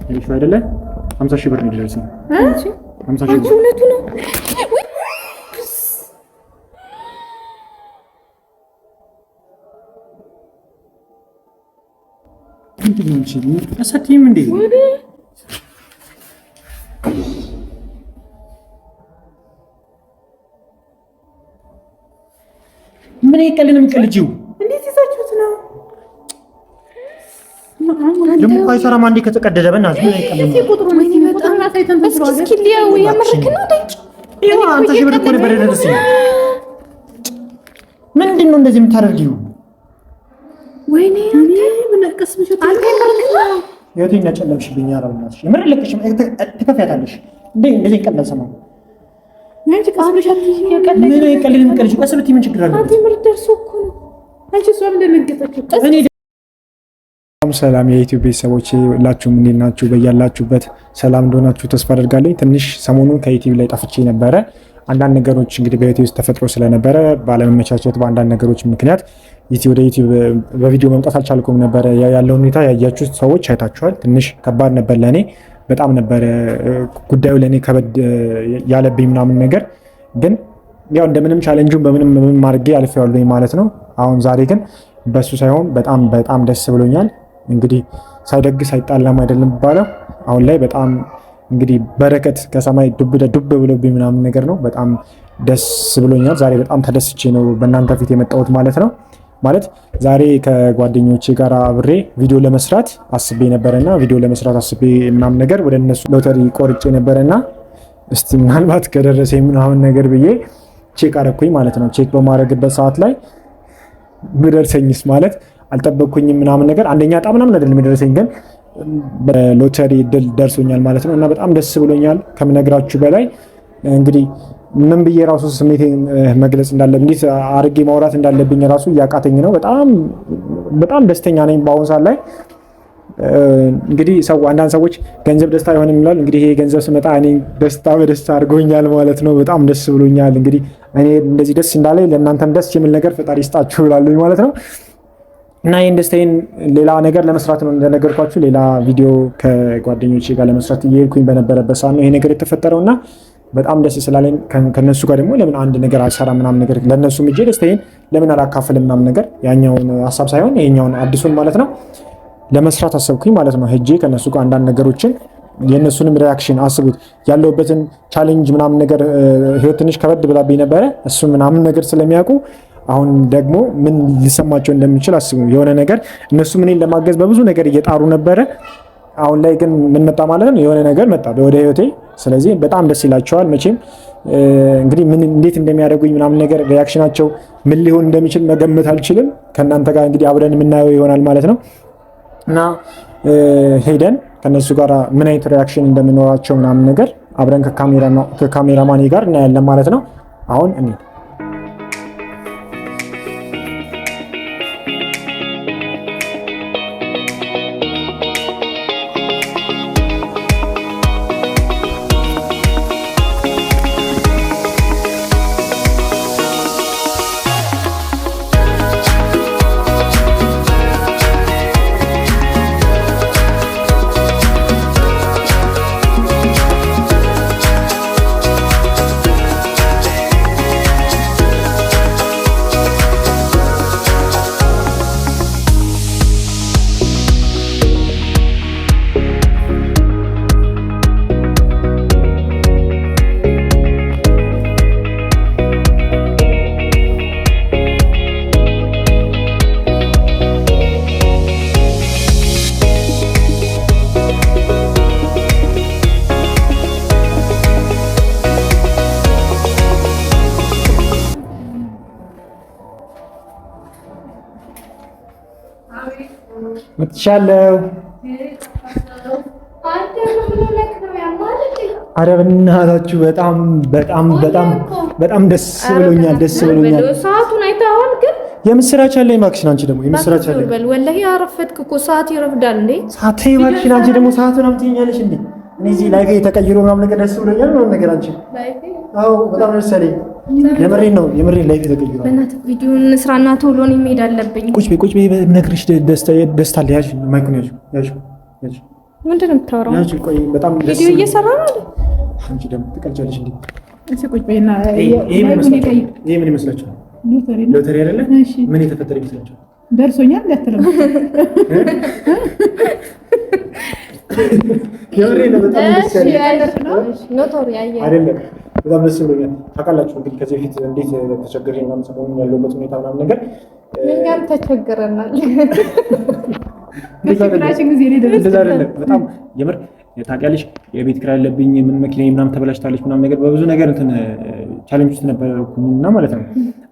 እሺ አይደለ? 50 ሺህ ብር ነው የደረሰኝ። 50 ሺህ ብር እውነቱ ነው። ምንድን ነው አንቺ አሳትይም እንዴ? ምን ይቀልን የምትቀልጂው? እንዴት ይዛችሁት ነው? ደግሞ እኮ አይሰራም። አንዴ ከተቀደደ በእናትህ ምን አይቀልም። እስኪ ሊያው የምርክ ነው እንዴ? ይኸው 50 ሺህ ብር እኮ ነበር የደረሰኝ። ምንድን ነው እንደዚህ የምታደርጊው? ወይኔ አንተ የምርክ ነው? ህይወቴን ያጨለምሽብኝ። ኧረ በእናትሽ የምር ልቅሽም ትከፍያታለሽ እንዴ? እንደዚህ ይቀላል ሰማሁ። ምን ይቀልል የምትቀልጂው? ቀስ ብትይ ምን ችግር አለው? አንተ የምር ደርሶ እኮ ነው። እኔ ሰላም የዩቲዩብ ቤተሰቦች ሁላችሁም እንዴት ናችሁ? በያላችሁበት ሰላም እንደሆናችሁ ተስፋ አደርጋለሁ። ትንሽ ሰሞኑን ከዩቲዩብ ላይ ጠፍቼ ነበረ። አንዳንድ ነገሮች እንግዲህ በህይወቴ ውስጥ ተፈጥሮ ስለነበረ ባለመመቻቸት፣ በአንዳንድ ነገሮች ምክንያት ወደ ዩቲዩብ በቪዲዮ መምጣት አልቻልኩም ነበረ። ያለውን ሁኔታ ያያችሁ ሰዎች አይታችኋል። ትንሽ ከባድ ነበር ለእኔ፣ በጣም ነበረ ጉዳዩ ለእኔ ከበድ ያለብኝ ምናምን ነገር ግን ያው እንደምንም challenge ኡን በምንም ምንም አድርጌ አልፌዋለሁኝ ማለት ነው። አሁን ዛሬ ግን በሱ ሳይሆን በጣም በጣም ደስ ብሎኛል። እንግዲህ ሳይደግስ አይጣላም አይደለም የሚባለው። አሁን ላይ በጣም እንግዲህ በረከት ከሰማይ ዱብ ዱብ ብሎብኝ ምናምን ነገር ነው። በጣም ደስ ብሎኛል። ዛሬ በጣም ተደስቼ ነው በእናንተ ፊት የመጣሁት ማለት ነው። ማለት ዛሬ ከጓደኞቼ ጋር አብሬ ቪዲዮ ለመስራት አስቤ ነበረና ቪዲዮ ለመስራት አስቤ ምናምን ነገር ወደ እነሱ ሎተሪ ቆርጬ ነበረና እስቲ ምናልባት ከደረሰኝ ምናምን ነገር ብዬ check አረኩኝ ማለት ነው። check በማድረግበት ሰዓት ላይ ብደርሰኝስ ማለት አልጠበቅኩኝም ምናምን ነገር አንደኛ ዕጣ ምናምን አይደለም የደረሰኝ፣ ግን በሎተሪ እድል ደርሶኛል ማለት ነው እና በጣም ደስ ብሎኛል ከምነግራችሁ በላይ። እንግዲህ ምን ብዬ ራሱ ስሜቴን መግለጽ እንዳለብኝ እንዴት አድርጌ ማውራት እንዳለብኝ ራሱ እያቃተኝ ነው። በጣም በጣም ደስተኛ ነኝ በአሁኑ ሰዓት ላይ። እንግዲህ ሰው አንዳንድ ሰዎች ገንዘብ ደስታ አይሆንም ይላል። እንግዲህ ይሄ ገንዘብ ስመጣ እኔ ደስታ በደስታ አድርጎኛል ማለት ነው። በጣም ደስ ብሎኛል። እንግዲህ እኔ እንደዚህ ደስ እንዳለኝ ለእናንተም ደስ የሚል ነገር ፈጣሪ ይስጣችሁ እላለሁኝ ማለት ነው። እና ይህን ደስታዬን ሌላ ነገር ለመስራት ነው እንደነገርኳችሁ፣ ሌላ ቪዲዮ ከጓደኞቼ ጋር ለመስራት እየሄድኩኝ በነበረበት ሰዓት ነው ይሄ ነገር የተፈጠረው እና በጣም ደስ ስላለኝ ከነሱ ጋር ደግሞ ለምን አንድ ነገር አልሰራ ምናምን ነገር ለእነሱም እጄ ደስታዬን ለምን አላካፍልም ምናምን ነገር ያኛውን ሀሳብ ሳይሆን ይሄኛውን አዲሱን ማለት ነው ለመስራት አሰብኩኝ ማለት ነው። ሄጄ ከነሱ ጋር አንዳንድ ነገሮችን የእነሱንም reaction አስቡት፣ ያለሁበትን challenge ምናምን ነገር ህይወት ትንሽ ከበድ ብላብኝ ነበረ። እሱ ምናምን ነገር ስለሚያውቁ አሁን ደግሞ ምን ሊሰማቸው እንደሚችል አስቡ። የሆነ ነገር እነሱ እኔን ለማገዝ በብዙ ነገር እየጣሩ ነበረ። አሁን ላይ ግን ምን መጣ ማለት ነው? የሆነ ነገር መጣ ወደ ህይወቴ። ስለዚህ በጣም ደስ ይላቸዋል። መቼም እንግዲህ ምን እንዴት እንደሚያደርጉኝ ምናምን ነገር reaction ኣቸው ምን ሊሆን እንደሚችል መገመት አልችልም። ከእናንተ ጋር እንግዲህ አብረን የምናየው ይሆናል ማለት ነው እና ሄደን ከነሱ ጋር ምን አይነት reaction እንደምኖራቸው ምናምን ነገር አብረን ከካሜራማኔ ጋር እናያለን ማለት ነው። አሁን እንሂድ። መጥቻለሁ። አረ በእናታችሁ በጣም በጣም በጣም በጣም ደስ ብሎኛል። ደስ ብሎኛል። ሰዓቱን አይተኸዋል? ግን የምስራች አለኝ እባክሽን። አንቺ ደግሞ የምስራች አለኝ። በል ወላሂ አረፈድክ እኮ ሰዓት ይረፍዳል እንዴ። ሰዓት እባክሽን። አንቺ ደግሞ ሰዓቱን አምጥኛለሽ እንዴ? እኔ እዚህ life ኤ ተቀይሮ ምናምን ነገር ደስ ብሎኛል ምናምን ነገር አንቺ። አዎ በጣም ደስ አለኝ። የምሬን ነው የምሬን life ኤ ተቀይሮ። በእናትህ ቪዲዮን ስራና ቶሎ ነው መሄድ አለብኝ። ቁጭ በይ ቁጭ በይ፣ የምነግርሽ ደስታ ደስታ አለ። ያዥ mic ኡን ያዥ ያዥ ያዥ። ምንድን ነው የምታወራው? በጣም ቪዲዮ እየሰራ ነው አይደል? አንቺ ደግሞ ትቀልጃለሽ እንዴ? እሺ ቁጭ በይና ይሄ ምን ይመስላችኋል? ሎተሪ አይደለ? ምን የተፈጠረ ይመስላችኋል? ደርሶኛል እንዳትለው አይደለም በጣም ደስ ብሎኛል። ታውቃላችሁ እንግዲህ ከዚህ በፊት እንዴት ተቸግሬ ምናምን ሰሞኑን ያለሁበት ሁኔታ ምናምን ነገር እኛም ተቸግረናል። እንደዛ አይደለም። በጣም የምር ታውቂያለሽ፣ የቤት ኪራይ አለብኝ፣ ምን መኪና ምናምን ተበላሽታለች ምናምን ነገር በብዙ ነገር እንትን challenge ውስጥ ነበርኩኝና ማለት ነው።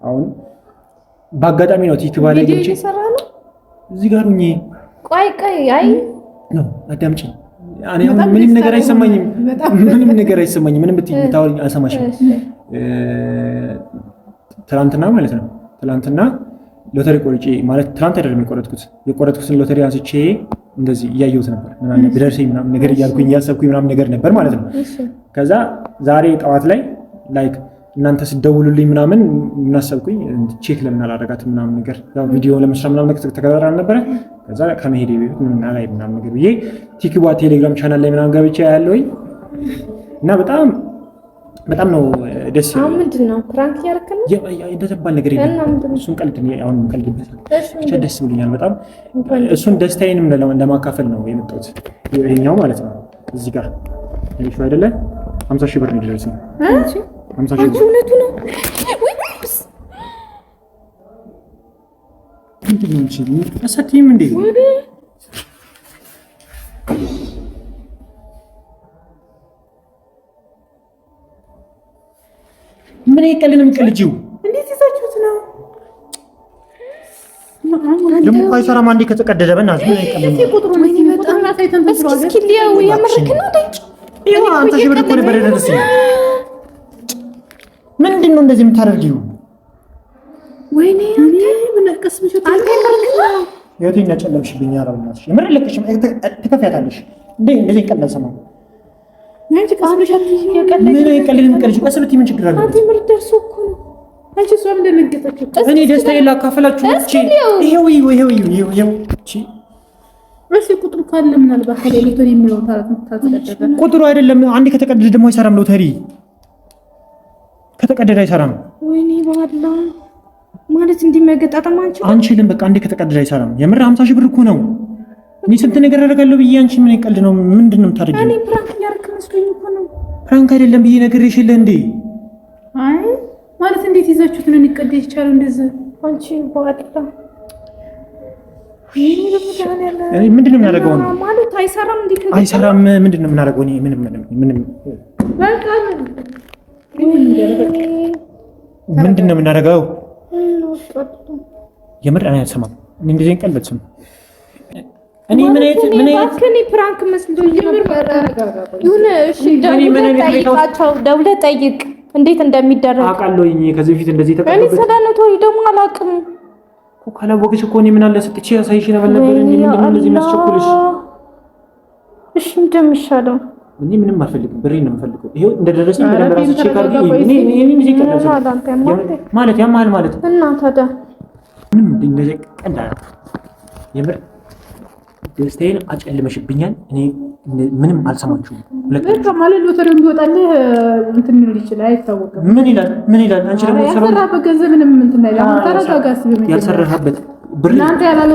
አሁን በአጋጣሚ ነው ቲክቶክ ላይ ገብቼ እዚህ ጋር ሁኜ ቆይ ቆይ አይ ነው አዳምጪኝ። እኔ ምንም ነገር አይሰማኝም፣ ምንም ነገር አይሰማኝም። ምንም ብትይ ብታወሪኝ አልሰማሽም። ትናንትና ማለት ነው ትናንትና ሎተሪ ቆርጬ ማለት ትናንት አይደለም የቆረጥኩት፣ የቆረጥኩትን ሎተሪ አንስቼ እንደዚህ እያየሁት ነበር ምናምን ቢደርሰኝ ምናምን ነገር እያልኩኝ እያሰብኩኝ ምናምን ነገር ነበር ማለት ነው። ከዛ ዛሬ ጠዋት ላይ like እናንተ ስደውሉልኝ ምናምን ምናሰብኩኝ check ለምን አላደርጋትም ምናምን ነገር ያው ቪዲዮ ለመስራት ምናምን ነገር ተቀጣጥረን ነበረ። ከዛ ከመሄዴ በፊት ምን አላይ ምናምን ነገር ብዬ ቲክባ ቴሌግራም ቻናል ላይ ምናምን ገብቼ ያለውኝ እና በጣም በጣም ነው ደስ ያለኝ። ምንድን ነው prank እያደረክ ነው? እንደተባል ነገር የለም። እሱን ቀልድ አሁን ቀልድበት ብቻ ደስ ብሎኛል በጣም። እሱን ደስታዬንም ለማካፈል ነው የመጣሁት ይሄኛው ማለት ነው። እዚህ ጋር ይኸው አይደለ 50 ሺህ ብር ነው የደረሰኝ። 50 ሺህ ብር እውነቱ ነው። ምንድን ነው አሳትይም እንዴ? ምን ይቀልን የምትቀልጂው? እንዴት ይዛችሁት ነው ደግሞ እኮ አይሰራም። አንዴ ከተቀደደ በእናትህ ምን አይቀልም። እስኪ ሊያው የምርክ ነው እንዴ? ይኸው 50 ሺህ ብር እኮ ነበር የደረሰኝ። ምንድን ነው እንደዚህ የምታደርጊው? ወይኔ አንተ ህይወቴን ያጨለምሽብኝ። ኧረ በእናትሽ የምር ልቅሽም ትከፍያታለሽ እንዴ? እንደዚህ ቀልድ አልሰማም። ምን ቀልድ የምትቀልጂው? ቀስ ብትይ ምን ችግር አለ? አንተ ምር ደርሶ እኮ ነው። አንቺ እሷም ደነገጠች። እኔ ደስታዬን ላካፈላችሁ። ይኸው ይኸው ይኸው ይኸው እሺ ቁጥሩ ካለ ምናልባት ሎተሪ የሚለው ታልተቀደደ ቁጥሩ አይደለም። አንዴ ከተቀደደ ደግሞ አይሰራም። ሎተሪ ከተቀደደ አይሰራም። ወይኔ ባላ ማለት እንዲህ መገጣጠም አንችልም። በቃ አንዴ ከተቀደደ አይሰራም። የምር 50 ሺህ ብር እኮ ነው። እኔ ስንት ነገር አደርጋለሁ ብዬ አንቺ ምን ቀልድ ነው? ምንድን ነው የምታደርጊው? እኔ prank እያደረክ መስሎኝ እኮ ነው። prank አይደለም ብዬ ነግሬሽ የለ እንዴ? አይ ማለት እንዴት ይዛችሁት ነው ሊቀደድ ይቻላል? እንደዚህ አንቺ ባላ ምንድን ነው የምናደርገው? ማለት አይሰራም። እንዴ አይሰራም። ምንድን ነው የምናደርገው? እኔ ምንም ምንም ምንድን ነው የምናደርገው? የምር እኔ አልሰማም። እንደዚህ ቀልድ አልሰማም። እኔ ምን አይነት ምን አይነት prank መስሎኝ ነበር። ይሁን እሺ፣ ደውለህ ጠይቃቸው፣ ደውለህ ጠይቅ እንዴት እንደሚደረግ አውቃለሁኝ። ከዚህ በፊት እንደዚህ ተቀበል። እኔ ስለ ሎተሪ ደግሞ አላውቅም እኮ። ካላወቅሽ እኮ እኔ ምን አለ ሰጥቼ ያሳይሽ ነበር ነበር። እኔ ምንድን ነው እንደዚህ የሚያስቸኩልሽ? እሺ ምንድን ነው የሚሻለው? እኔ ምንም አልፈልግም፣ ብሬን ነው የምፈልገው። ይሄው እንደደረሰኝ በደንብ ራሱ check አድርጌ እኔ እኔ እዚህ ቀልድ ማለት ያማል ማለት እና ታዲያ ምንም እንደዚህ ቀልድ አላውቅም። የምር ደስታዬን አጨልመሽብኛል። እኔ ምንም አልሰማችሁም። በቃ ማለት ሎተሪው ቢወጣልህ እንትን ሊል ይችላል፣ አይታወቅም። ምን ይላል ምን ይላል? አንቺ ደግሞ ያልሰራህበት ገንዘብ ምንም እንትን አይልም። አሁን ተረጋጋ። እስኪ በመጀመሪያ ያልሰራህበት ብሬ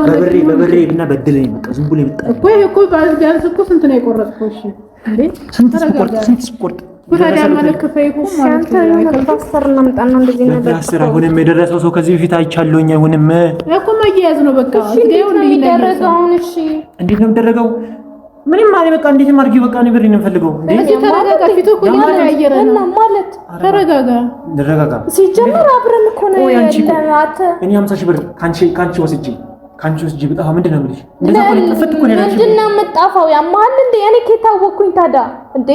በብሬ በብሬ እና በድለኝ በቃ ዝም ብሎ ይመጣል እኮ ይሄ እኮ ቢያንስ እኮ ስንት ነው የቆረጥከው? እሺ እንዴ ስንት ስቆርጥ ስንት ስቆርጥ አይሆንም። የደረሰው ሰው ከዚህ በፊት አይቻለሁኝ። አይሆንም እኮ መያያዝ ነው በቃ። እንዴት ነው የሚደረገው? እንዴት ነው የሚደረገው? ምንም አለ በቃ። እንዴትም አድርጊ በቃ። እኔ ብሬን ነው የምፈልገው። ተረጋጋ። ፊቱ እኮ እየተቀያየረ ነው ማለት ተረጋጋ፣ ተረጋጋ። ሲጀመር አብረን እኮ ነው ያለናት። እኔ 50 ሺህ ብር ካንቺ ወስጄ ካንቺ ወስጄ ብጠፋ ምንድን ነው የምልሽ? እንደዛ እኮ ነው ጥፍት እኮ ነው ያልሽኝ። ምንድን ነው የምጠፋው? ያማል እንዴ? እኔ ከታወቅኩኝ ታዲያ እንዴ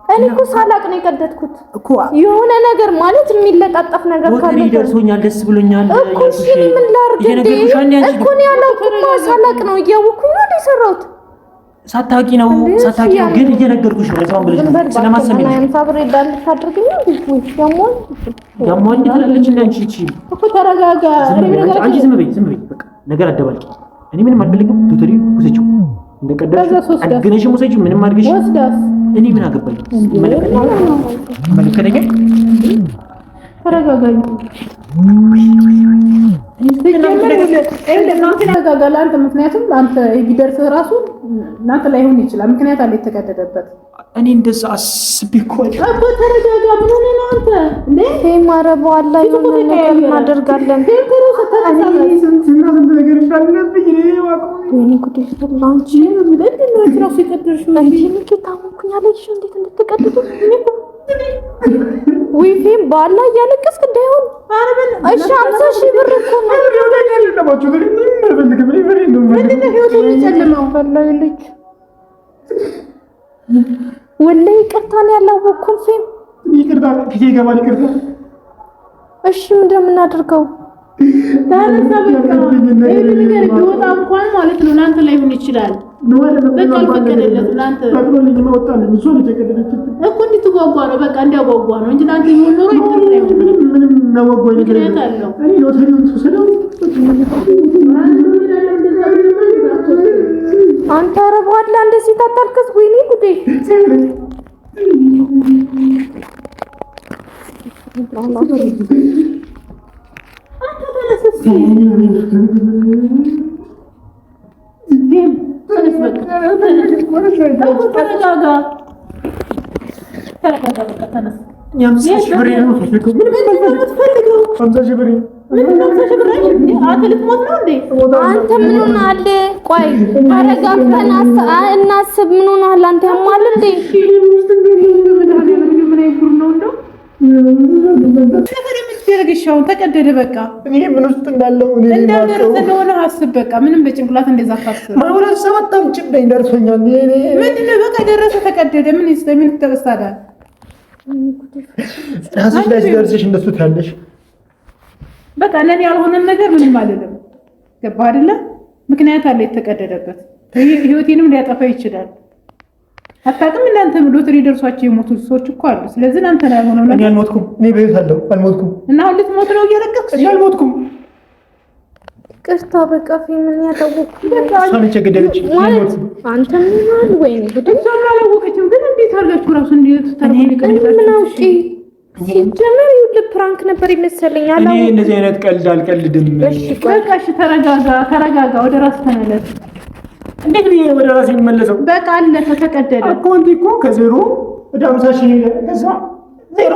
እኔ እኮ ሳላቅ ነው የቀደድኩት እኮ የሆነ ነገር ማለት የሚለጣጠፍ ነገር ካለ ሎተሪ ደርሶኛል፣ ደስ ብሎኛል እኮ። እሺ እኔ ምን ላድርግ እንዴ? እኮ እኔ አላውቅም፣ ሳላቅ ነው እያወኩኝ ነው እንደ የሰራሁት። ሳታውቂ ነው ሳታውቂ ነው፣ ግን እየነገርኩሽ ነው። ለሰው ብለሽ ነው ስለማሰሚ ነው። ያሟል ትላለች እንደ አንቺ እቺ እኮ ተረጋጋ። አንቺ ዝም በይ ዝም በይ በቃ ነገር አደባልቂ። እኔ ምንም አልፈልግም። ሎተሪ ውሰጂው እንደቀደድሽ አግነሽም ውሰጂው፣ ምንም አድርገሽ ወስዳስ እኔ ምን አገባኝ? ይመለከተኛል? ተረጋጋኝ። ተረጋጋ ለአንተ ምክንያቱም አንተ ቢደርስህ ራሱ እናንተ ላይሆን ይችላል። ምክንያት አለ የተቀደደበት። እኔ እንደዛ አስቤ እኮ እኮ ተረጋጋ። ምን ሆነህ ነው አንተ እንዴ? ማረበዋላ የሆነ ነገር እናደርጋለን። ስንትና ስንት ነገር እንዳለብኝ ወይኔ ጉዴ ፈላ። አንቺ ምንድን ነው አንቺ እራሱ የቀደድሽው? እንዴ ታመኩኝ አለሽ። እንዴት እንድትቀድዱ ወይ ፊም ባላ እያለቀስክ እንዳይሆን። እሺ 50,000 ብር እኮ ነው። ምንድን ነው ህይወቱ የሚጨልመው? ፈላኝ ልጅ ወላሂ ይቅርታ ነው ያላወቅኩም። ፊም ይቅርታ ፊቴ ይገባል። ይቅርታ እሺ ምንድን ነው የምናደርገው? ተነሳ በቃ። ይሄን ነገር ቢወጣ እንኳን ማለት ነው ለአንተ ላይሆን ይችላል። በቃ አልፈቀደለትም ለአንተ እኮ እንድትጓጓ ነው። በቃ እንዲያጓጓ ነው እንጂ ለአንተ ቢሆን ኖሮ ምክንያት አለው። አንተ ኧረ በኋላ እንደዚህ ታታልከስ። ወይኔ ጉዴ ተረጋጋ፣ ተረጋጋ፣ በቃ ተነስ። አንተ ምን ሆነሃል? ቆይ ተረጋግተን እናስብ። ምን ሆነሃል አንተ? ያማል እንዴ? አሁን ተቀደደ። በቃ እኔ ምን ውስጥ እንዳለው እንዳልደረሰ እንደሆነ አስብ። በቃ ምንም በጭንቅላት እንደዛ አታስብ። ማውራት ሰበጣም ጭበኝ ደርሶኛል። ምንድን ነው በቃ ደረሰ፣ ተቀደደ። ምን ምን ትተበሳዳል? ራስሽ ላይ ሲደርስሽ እንደሱ ትያለሽ። በቃ ለኔ ያልሆነን ነገር ምንም አልልም። ገባህ አይደለ? ምክንያት አለ የተቀደደበት። ህይወቴንም ሊያጠፋ ይችላል። አታውቅም። እናንተ ሎተሪ ደርሷቸው የሞቱ ሰዎች እኮ አሉ። ስለዚህ እናንተ ላይ ሆነው እኔ አልሞትኩም። እኔ በህይወት አለሁ። አልሞትኩም። እና አሁን ልትሞት ነው እያለቀስክ? እኔ አልሞትኩም። ቅርታ በቃ ፊምን ያታወቅኩ እሷ የገደለች ማለት አንተ ምን ሆነሃል? ወይኔ ጉዴ! እሷም አላወቀችም። ግን እንዴት አድርጋችሁ እራሱ እንዴት ተርቦ ምን አውቄ ሲጀመር ይኸውልህ prank ነበር ይመሰለኝ። እኔ እንደዚህ አይነት ቀልድ አልቀልድም። በቃ እሺ፣ ተረጋጋ፣ ተረጋጋ፣ ወደ ራስ ተመለስ። እንዴት ብዬ ወደ ራሴ የሚመለሰው? በቃ አለፈ፣ ተቀደደ። አካውንቴ እኮ ከዜሮ ወደ 50,000 ሄደ። ከዛ ዜሮ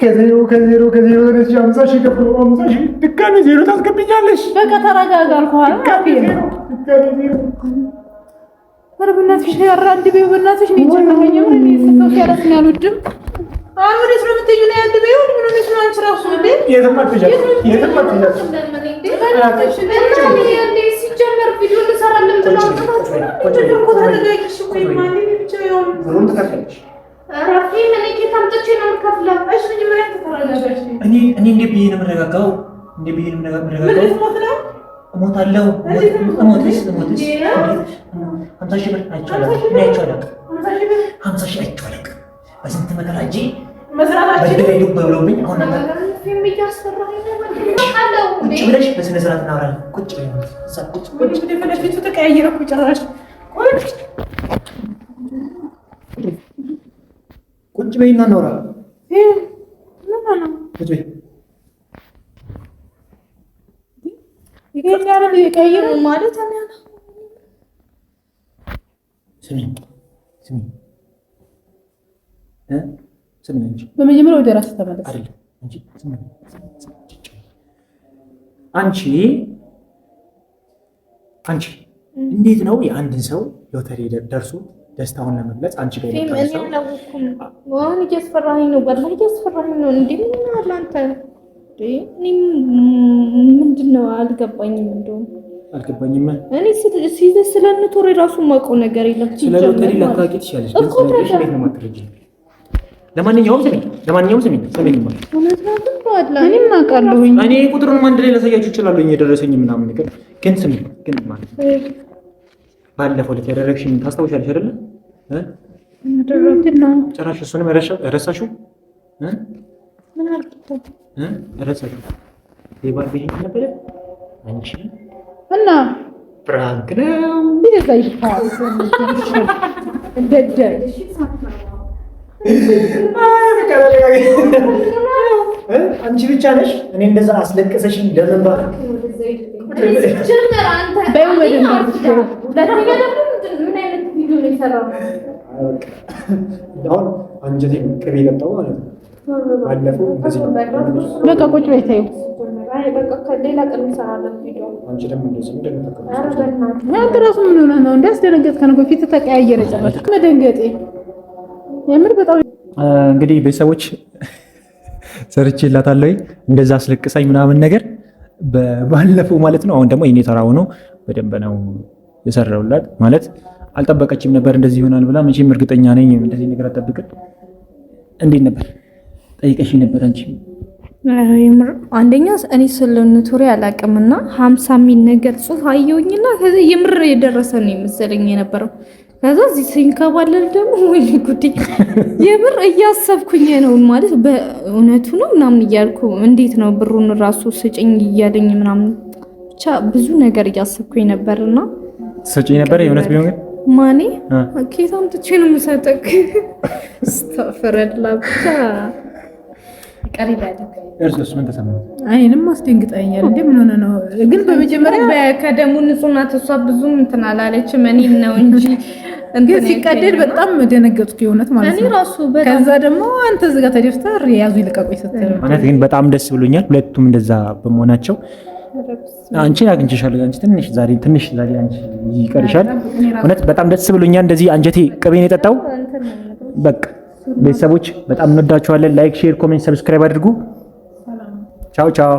ከዜሮ ከዜሮ ከዜሮ ተነስቼ 50,000 ከፍሎ 50,000 ድጋሜ ዜሮ ታስገብኛለሽ። በቃ ተረጋጋ አልኩህ። ኧረ በእናትሽ ኧረ አንድ በይው በእናትሽ። እኔ ጨነቀኝ። ምን እኔ ሰው ሲያለቅስ ነው አልወድም። አሁን ወዴት ነው የምትሄጂው? ነይ አንድ በይው። ምን ሆነሽ ነው አንቺ እራሱ እንዴ? የትም አትሄጃትም፣ የትም አትሄጃትም። ሲጀመር ቪዲዮ እንሰራለን ብለው እኮ ተረጋጊ። እሺ ቆይማ እኔ ብቻ ያው ብሩን ትከፍያለሽ። ራፊ ምን ኬት አምጥቼ ነው የምከፍለው? እሺ መጀመሪያ ተረጋጋሽ። እኔ እንዴት ብዬ ነው የምረጋጋው? እንዴት ብዬ ነው የምረጋጋው? ምን ልትሞት ነው? እሞታለሁ። እሞትስ እሞትስ 50,000 ብር አይቼው አላውቅም። እኔ አይቼው አላውቅም። 50,000 አይቼው አላውቅም። በስንት መከራ እጄ በድሬ ዱብ ብሎብኝ አሁን ቁጭ ብለሽ በስነ ስርዓት እናወራለን። ቁጭ በይ እዛ ቁጭ ቁጭ ፊቱ ተቀያየረ እኮ ጭራሽ። ቁጭ በይና እናወራለን። ቁጭ በይ ማለት ስሚ ስሚ ስሚ አንቺ በመጀመሪያ ወደ ራስህ ተመለስ። አይደለም አንቺ ስሚ አንቺ አንቺ እንዴት ነው የአንድን ሰው ሎተሪ ደርሶ ደስታውን ለመግለጽ አንቺ ጋር ፊም የመጣ እኔ ሰው አላወኩም። አሁን እያስፈራኸኝ ነው፣ ወላሂ እያስፈራኸኝ ነው። እንዴ ምን አለ አንተ? እኔ ምንድን ነው አልገባኝም። እንደውም አልገባኝም። እኔ ስለ ሎተሪ ራሱ የማውቀው ነገር የለም። ስለ ሎተሪ ላታውቂ ትችያለሽ፣ ግን እኮ ስነግርሽ እንዴት ነው የማትረጂኝ? ለማንኛውም ስሚኝ፣ ለማንኛውም ስሚኝ፣ ስሚኝ እውነት ነው ግን በኋላ እኔም አውቃለሁኝ። እኔ ቁጥሩንም አንድ ላይ ላሳያችሁ እችላለሁ የደረሰኝ ምናምን ነገር ግን ስሚኝ፣ ግን ማለት ነው ባለፈው ዕለት ያደረግሽኝ ታስታውሻለሽ አይደለ? ምንድን ነው ጭራሽ እሱንም ረሳሽው? ምን አልኩት? ነበረ አንቺ እና prank ነው። አንቺ ብቻ ነሽ። እኔ እንደዛ አስለቅሰሽኝ ለምን አሁን አንጀቴን ቅቤ ጠጣው ማለት ነው። ባለፈው እንደዚህ ነው። በቃ ቁጭ በይ ተይው። አንተ ራሱ ምን ሆነህ ነው? እንዲያስደነገጥከን እኮ ፊትህ ተቀያየረ። ጭራሽ መደንገጤ የምር በጣም እንግዲህ ቤተሰቦች ሰርቼላታለሁ። እንደዛ አስለቅሳኝ ምናምን ነገር ባለፈው ማለት ነው። አሁን ደግሞ የኔ ተራ ሆኖ በደንብ ነው የሰራሁላት። ማለት አልጠበቀችም ነበር እንደዚህ ይሆናል ብላ። መቼም እርግጠኛ ነኝ እንደዚህ ነገር አልጠብቅም። እንዴት ነበር ጠይቀሽ ነበር አንቺ? አንደኛ እኔ ስለ ሎተሪ አላውቅምና 50 የሚል ነገር ጽሑፍ አየሁኝና ከዚ የምር የደረሰ ነው የመሰለኝ የነበረው። ከዛ እዚህ ሲንከባለል ደግሞ ወይ ጉዴ የምር እያሰብኩኝ ነው ማለት በእውነቱ ነው ምናምን እያልኩ እንዴት ነው ብሩን ራሱ ስጭኝ እያለኝ ምናምን ብቻ ብዙ ነገር እያሰብኩኝ ነበርና ስጭኝ ነበር የእውነት ቢሆን ግን ማኔ ኬት አምጥቼ ነው የምሰጠክ? ስተፍረላ ብቻ ቀሪ እርሶስ ምን ተሰማህ? አይንም አስደንግጠኛል። እንዴ ምን ሆነ ነው ግን? በመጀመሪያ ከደሙ ንጹህ ናት እሷ ብዙም እንትን አላለችም። እኔን ነው እንጂ ግን ሲቀደድ በጣም ደነገጥኩ የእውነት ማለት ነው። እኔ ራሱ በጣም ከዛ ደግሞ አንተ እዚህ ጋር ተደፍተህ ያዙ ይልቀቁኝ ስትል ማለት ግን በጣም ደስ ብሎኛል፣ ሁለቱም እንደዛ በመሆናቸው። አንቺን አግኝቼሻለሁ። አንቺ ትንሽ ዛሬ ትንሽ ዛሬ አንቺ ይቀርሻል። እውነት በጣም ደስ ብሎኛል። እንደዚህ አንጀቴ ቅቤን የጠጣው በቃ። ቤተሰቦች በጣም እንወዳችኋለን። Like፣ share፣ comment፣ subscribe አድርጉ። ቻው ቻው።